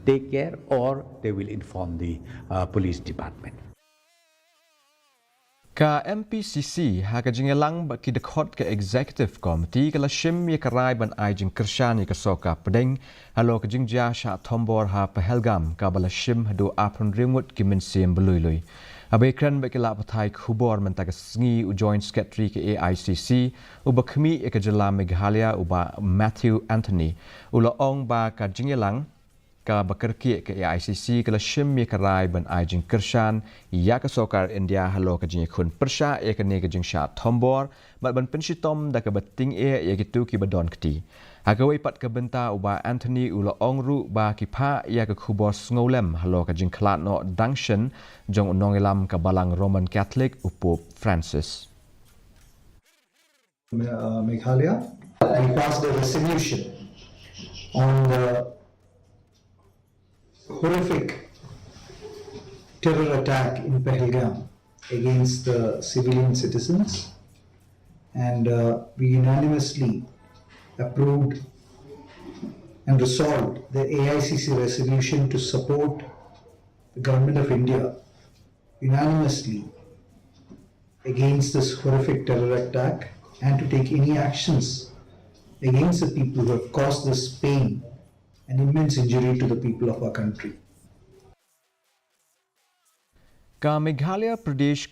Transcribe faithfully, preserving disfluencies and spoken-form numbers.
take care or they will inform the uh, police department. Ka M P C C ha ka jingïalang bad ki dkhot ka Executive Committee ka la shim ïa ka rai ban ai jingkyrshan ïa ka sorkar pdeng halor ka jingjia shah thombor ha Pahalgam kaba la shim haduh arphew hynriew ngut ki mynsiem ba lui lui. Haba ïakren bad ki lad pathai khubor mynta ka sngi, u Joint Secretary ka A I C C uba khmih ïa ka jylla Meghalaya, u Bah Matthew Anthony, u la ong ba ka jingïalang kaba kyrkieh ka A I C C ka la shim ïa ka rai ban ai jingkyrshan ïa ka sorkar India halor ka jingïakhun pyrshah ïa kane ka jingshah thombor bad ban pynshitom da kaba tyngeh ïa kito kiba don kti. Ha kawei pat ka bynta, u Bah Anthony u la ong ruh ba ki phah ïa ka khubor sngewlem halor ka jingkhlad noh dang shen jong u nongïalam ka Balang Roman Catholic, u Pope Francis. Uh, Meghalaya, we passed a resolution on the horrific terror attack in Pahalgam against the civilian citizens, and uh, we unanimously approved and resolved the A I C C resolution to support the Government of India unanimously against this horrific terror attack and to take any actions against the people who have caused this pain and immense injury to the people of our country. Ka Meghalaya Pradesh